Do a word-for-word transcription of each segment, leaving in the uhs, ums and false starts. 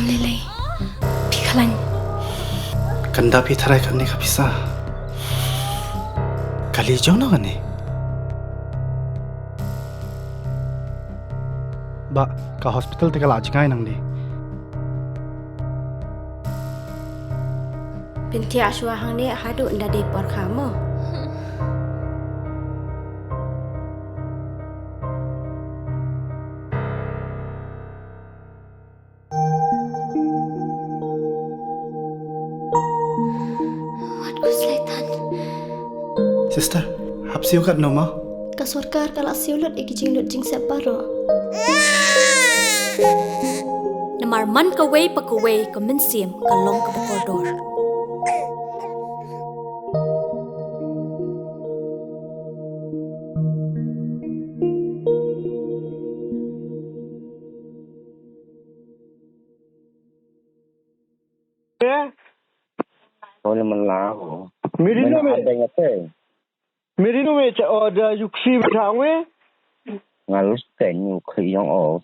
Lele, phi khlañ. Kanda phi tharai kane ka pisa. Kali jong no kane. Ba, ka hospital te ka la jngai nang di. Pynthia shwa hangne haduh nda dei por kha mo. Wat ku slaitan. Sister, hap siu kat no ma? Ka sorkar ka la siu lut i ki jinglut jingsep baroh. Namar man kawei pa kawei ka mynsiem ka long kaba kordor. Eh? Ole man la ho. Meri no me. Meri no me cha o da yuksi cha we. Ngal sten yu khi yong o.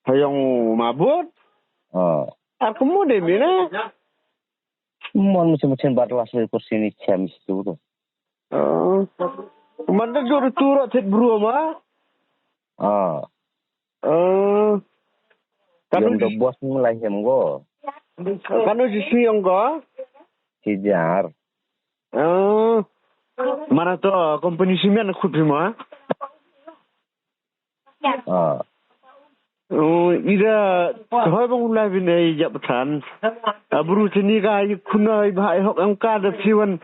Ha yong ma bot. Ah. Ar kumu de mi na. Mon musim musim bat las le kursini chem situ tu. Ah. Man da jor tu ro tet bru ma. Ah. Ah. Kanu yong da di bos mu lai hem go. Kanu di si yong go? Si jar. Ah. Mana to company simen khut phi ma? Ah. Oh, ida hoi bang ulai bin ei jap than. Abru chini ka i khuna i bha i hok ang ka da phi wan.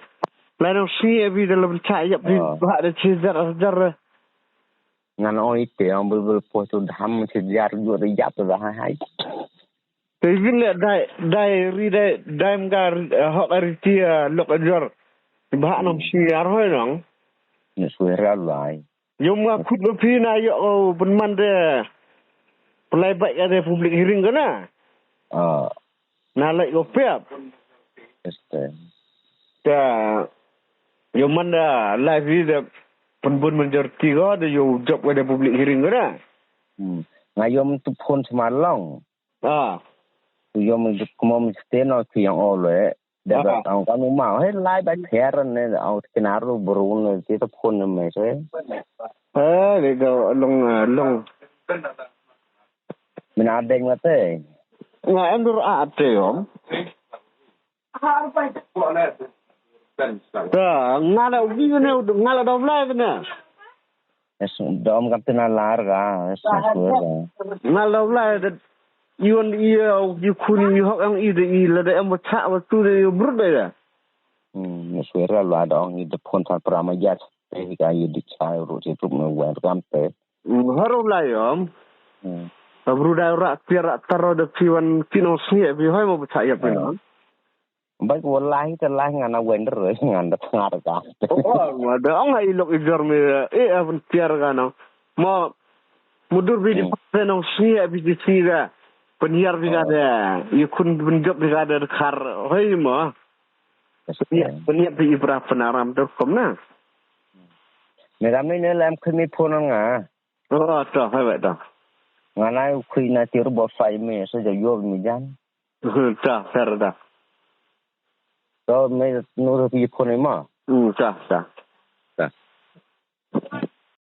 Lai nong si e bi da lam cha yap phi. Ah. Bha da chi jar jar. Ngan ong ite ong bul bul po tu dham chi jar ju da yap tu da hai hai. Te vin le dai, dai ri dai, dai mga ri, eh, hok ri ti, eh, lok ajor. Bha nong si ar hoi nong. Ni sui ra lai. Yom nga khut ba phi na yo o pynman de. Pynlai bai ka de public hearing ka na. Ah. Na lai ko pep. Este. Ta yom man da lai phi de pynbun majority ko de yo jop ka de public hearing ka na. Hmm. Nga yom tu phone smalong. Ah. Yom kumom steno ti yang ole. Da ba ang kanu ma he lai ba kher ne ang kinaru bru ne ti ta phone ne me se. Eh, le ga long, eh, long. Mina deng mate. Nga em dur a te yom. Ta, nga la ubi ne, nga la dom lai ne. Es dom kam tena lar ga, es suer ga. Nga la lai da iwan i, eh, i khun i hok ang i da i la da em wa cha wa tu da i brut da ya. Hmm, es suer ga la da ong i da phone than pra ma ya. Te hi ka i di cha ru ti tup me wer kam te. Hmm, haru la yom. Hmm. Abru da ra pia ra taro da piwan kino sngi bi hoi mo ba cha ya piwan. Bai ko lai te lai ngan a wender ngan da tngar ka. Oh, wa da ong ai lok i jor mi, eh, a pyntiar ka no. Mo, mudur bi di pa nong si, eh, bi di si da. Pyntiar bi ka da. I khun pynjop bi ka da khar. Hoi mo. Pyntiar, pyntiar bi i bra pynaram dur kom na. Me ram ni ne lam khni phone nga. Oh, to, hai wa to. Nga nai u khui na tir bo sai me so ja yo mi jan. Ta, fer da. To me nu ro pi phone ma. Hmm, ta, ta. Ta.